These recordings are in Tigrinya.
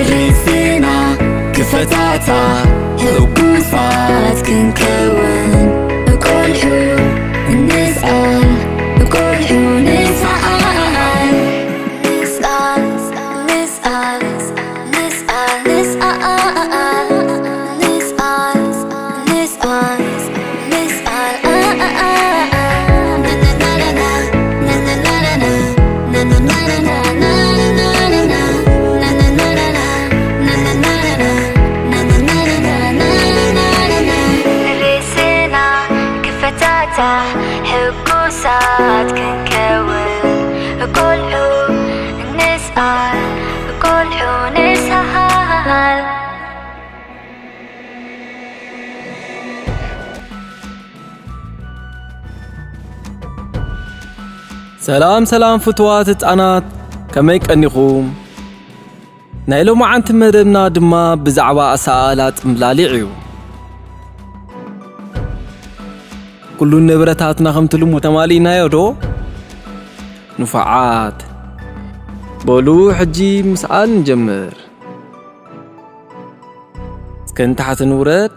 ርእስና ክፈታታ ህጉሳት ክንከውን፣ ቆልዑ ንስኣል፣ ቆልዑ ንስኣል። ንስኣል፣ ንስኣል፣ ንስኣል፣ ንስኣል፣ ንስኣል፣ ንስኣል። ርእስና ክፈታታ ሕጉሳት ክንከውን፣ ቆልዑ ንስኣል፣ ቆልዑ ንስኣል። ሰላም ሰላም ፍቱዋት ህጻናት፣ ከመይ ቀኒኹም? ናይ ሎማዓንቲ መደብና ድማ ብዛዕባ ኣሰኣእላ ጽምብላሊዕ እዩ። ኩሉ ንብረታትና ከምቲ ልሙድ ተማሊእናዮ ዶ? ንፉዓት። በሉ ሕጂ ምስኣል ንጀምር። እስከ ንታሕቲ ንውረድ።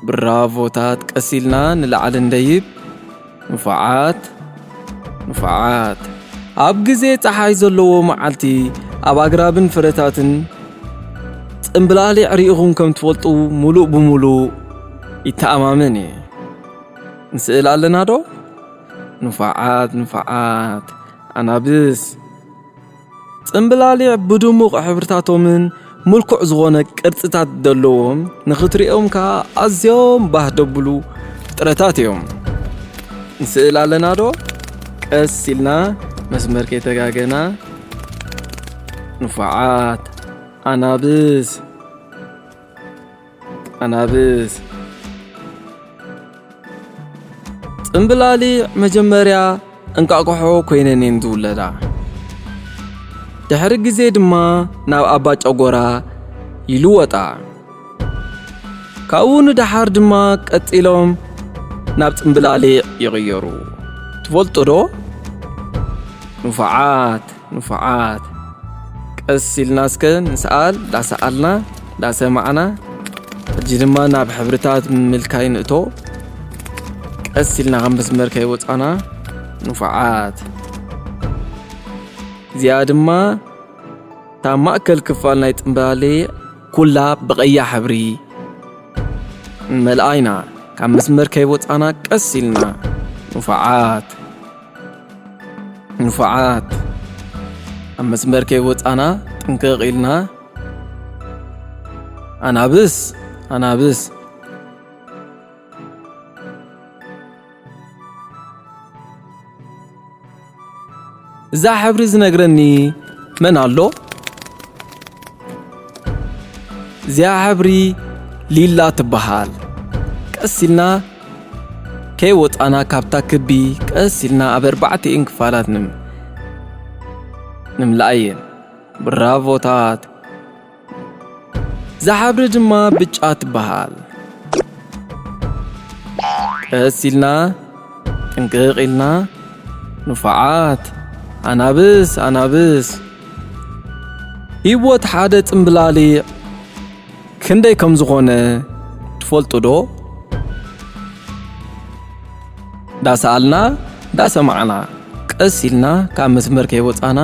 ብራቮታት፣ ቀስ ኢልና ንላዕሊ ንደይብ። ንፉዓት፣ ንፉዓት። ኣብ ግዜ ጸሓይ ዘለዎ መዓልቲ ኣብ ኣግራብን ፍረታትን ጽምብላሊዕ ርኢኹም ከም ትፈልጡ ምሉእ ብምሉእ ይተኣማመን እየ። ንስእል ኣለና ዶ? ንፉዓት፣ ንፉዓት። ኣናብስ። ጽምብላሊዕ ብድሙቕ ሕብርታቶምን ምልኩዕ ዝኾነ ቅርጽታት ዘለዎም፣ ንኽትሪኦም ከኣ ኣዝዮም ባህ ደብሉ ፍጥረታት እዮም። ንስእል ኣለና ዶ? ቀስ ኢልና መስመር ከይተጋገና። ንፉዓት። ኣናብስ። ኣናብስ። ጽምብላሊዕ መጀመርያ እንቃቑሖ ኮይነን እየን ዝውለዳ። ድሕሪ ግዜ ድማ ናብ ኣባ ጨጎራ ይልወጣ። ካብኡ ንደሓር ድማ ቀጺሎም ናብ ጽምብላሊዕ ይቕየሩ። ትፈልጡ ዶ? ንፉዓት፣ ንፉዓት። ቀስ ኢልና እስከ ንስኣል፣ ዳሰኣልና፣ ዳሰማዕና። ሕጂ ድማ ናብ ሕብርታት ምልካይ ንእቶ። ቀስ ኢልና ካብ መስመር ከይወጻና። ንፉዓት። እዚኣ ድማ እታ ማእከል ክፋል ናይ ጽምብላሊዕ ኩላ ብቐያ ሕብሪ ንመልኣ ኢና። ካብ መስመር ከይወጻና ቀስ ኢልና። ንፉዓት። ንፉዓት። ኣብ መስመር ከይወጻና ጥንቅቕ ኢልና። ኣናብስ፣ ኣናብስ። እዛ ሕብሪ ዝነግረኒ መን ኣሎ? እዚኣ ሕብሪ ሊላ ትበሃል። ቀስ ኢልና ከይወጻና ካብታ ክቢ ቀስ ኢልና ኣብ ኣርባዕቲኤን ክፋላት ንም-፣ ንምልኣየን። ብራቮታት። እዛ ሕብሪ ድማ ብጫ ትበሃል። ቀስ ኢልና፣ ጥንቅቕ ኢልና፣ ንፉዓት፣ ኣናብስ፣ ኣናብስ። ህይወት ሓደ ጽምብላሊዕ ክንደይ ከም ዝኾነ ትፈልጡ ዶ? እንዳሰኣልና፣ እንዳሰማዕና፣ ቀስ ኢልና ካብ መስመር ከይወጻና፣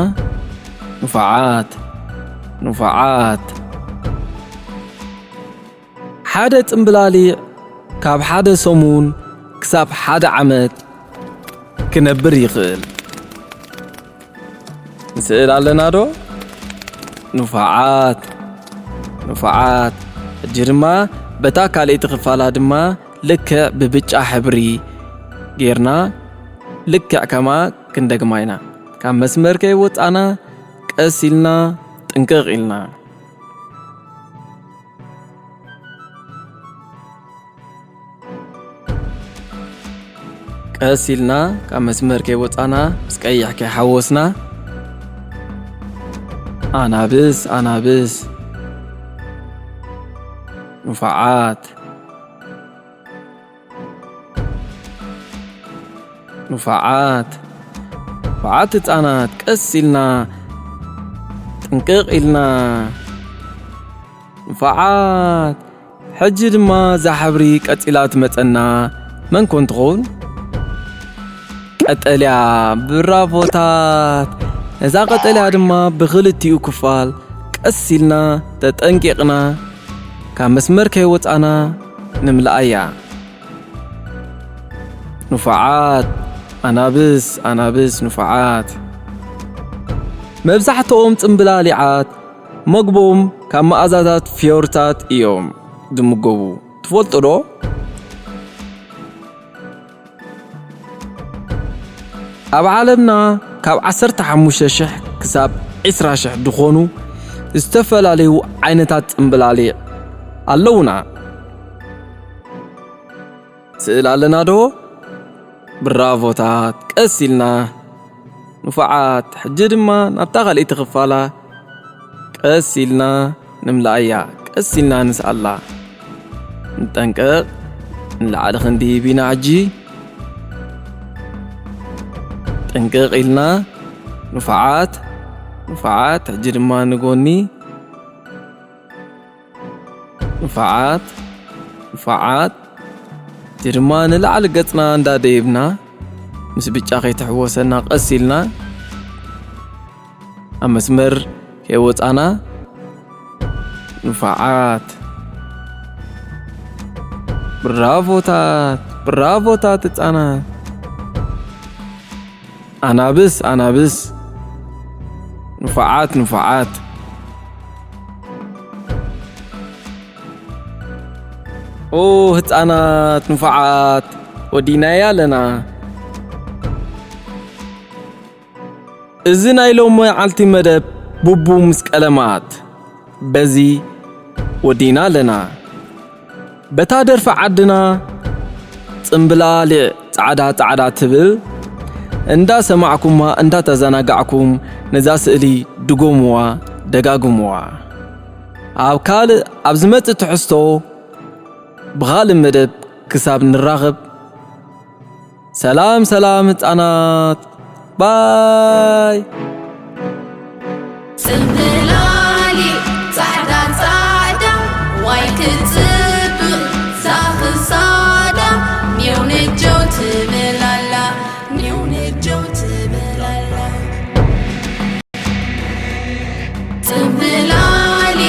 ንፉዓት፣ ንፉዓት። ሓደ ጽምብላሊዕ ካብ ሓደ ሰሙን ክሳብ ሓደ ዓመት ክነብር ይኽእል። ንስእል ኣለና ዶ? ንፉዓት፣ ንፉዓት። ሕጂ ድማ በታ ካልኣይቲ ክፋላ ድማ ልክዕ ብብጫ ሕብሪ ጌርና ልክዕ ከማ ክንደግማ ኢና። ካብ መስመር ከይወጻና ቀስ ኢልና ጥንቅቕ ኢልና። ቀስ ኢልና ካብ መስመር ከይወጻና ምስ ቀይሕ ከይሓወስና ኣናብስ፣ ኣናብስ። ንፉዓት። ንፉዓት፣ ንፉዓት ህፃናት፣ ቀስ ኢልና፣ ጥንቅቕ ኢልና። ንፉዓት፣ ሕጂ ድማ እዛ ሕብሪ ቀፂላ ትመፀና መን ኮን ትኸውን? ቀጠልያ። ብራቮታት! ነዛ ቀጠልያ ድማ ብኽልቲኡ ክፋል ቀስ ኢልና ተጠንቂቕና ካብ መስመር ከይወፃና ንምልኣያ። ንፉዓት ኣናብስ፣ ኣናብስ ንፉዓት። መብዛሕትኦም ጽምብላሊዓት መግቦም ካብ መኣዛታት ፍዮርታት እዮም ዝምገቡ። ትፈልጡ ዶ? ኣብ ዓለምና ካብ ዓሰርተ ሓሙሽተ ሽሕ ክሳብ ዕስራ ሽሕ ዝኾኑ ዝተፈላለዩ ዓይነታት ጽምብላሊዕ ኣለዉና። ስእል ኣለና ዶ? ብራቮታት፣ ቀስ ኢልና። ንፉዓት፣ ሕጂ ድማ ናብታ ካልኣይቲ ክፋላ ቀስ ኢልና ንምልኣያ። ቀስ ኢልና ንስኣላ። ንጠንቀቕ፣ ንላዕሊ ክንድይብ ኢና ሕጂ። ጥንቅቕ ኢልና። ንፉዓት፣ ንፉዓት፣ ሕጂ ድማ ንጎኒ። ንፉዓት፣ ንፉዓት፣ ሕጂ ድማ ንላዕሊ ገጽና እንዳደየብና፣ ምስ ብጫ ከይትሕወሰና ቀስ ኢልና፣ ኣብ መስመር ከይወጻና፣ ንፉዓት። ብራቮታት፣ ብራቮታት ህጻናት። ኣናብስ፣ ኣናብስ። ንፉዓት፣ ንፉዓት። ኦ፣ ህጻናት ንፉዓት፣ ወዲናያ ኣለና። እዚ ናይ ሎሚ መዓልቲ መደብ ቡቡ ምስ ቀለማት በዚ ወዲና ኣለና። በታ ደርፊ ዓድና ጽምብላሊዕ ጻዕዳ ጻዕዳ ትብል እንዳ ሰማዕኩማ እንዳ ተዘናጋዕኩም ነዛ ስእሊ ድጎምዋ፣ ደጋግምዋ። ኣብ ካልእ ኣብ ዝመጽእ ትሕዝቶ ብኻልእ መደብ ክሳብ ንራኸብ ሰላም ሰላም ህፃናት ባይ። ጽምብላሊ ጻዕዳ ጻዕዳ ዋይ ክትጽብቕ ዛኽሳዳ ኔው ነጀው ትብል ኣላ ኔው ነጀው ትብል ኣላ። ጽምብላሊ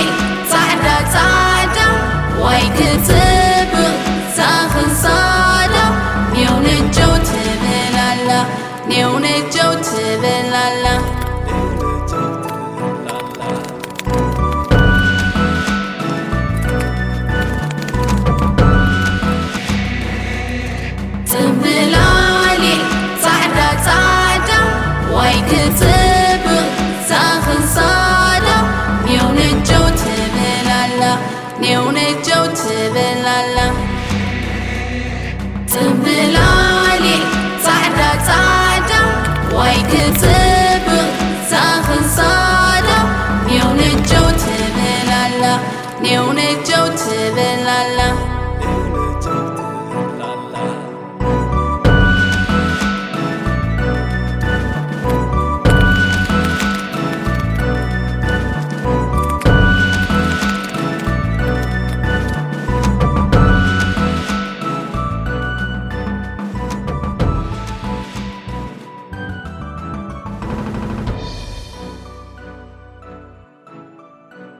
ጻዕዳ ጻዕዳ ዋይ ክትጽብቕ ዛኽሳዳ ኔው ነጀው ትብል ኣላ ኔው ነጀው ትብል ኣላ። ጽምብላሊ ጻዕዳ ጻዕዳ ዋይ ክትጽብቕ ዛኽሳዳ ኔው ነጀው ትብል ኣላ ኔው ነጀው ትብል ኣላ። ጽምብላሊ ጻዕዳ ጻዕዳ ዋይ ክትጽብቕ ዛኽሳዳ ኔው ነጀው ትብል ኣላ ኔው ነጀው ትብል ኣላ።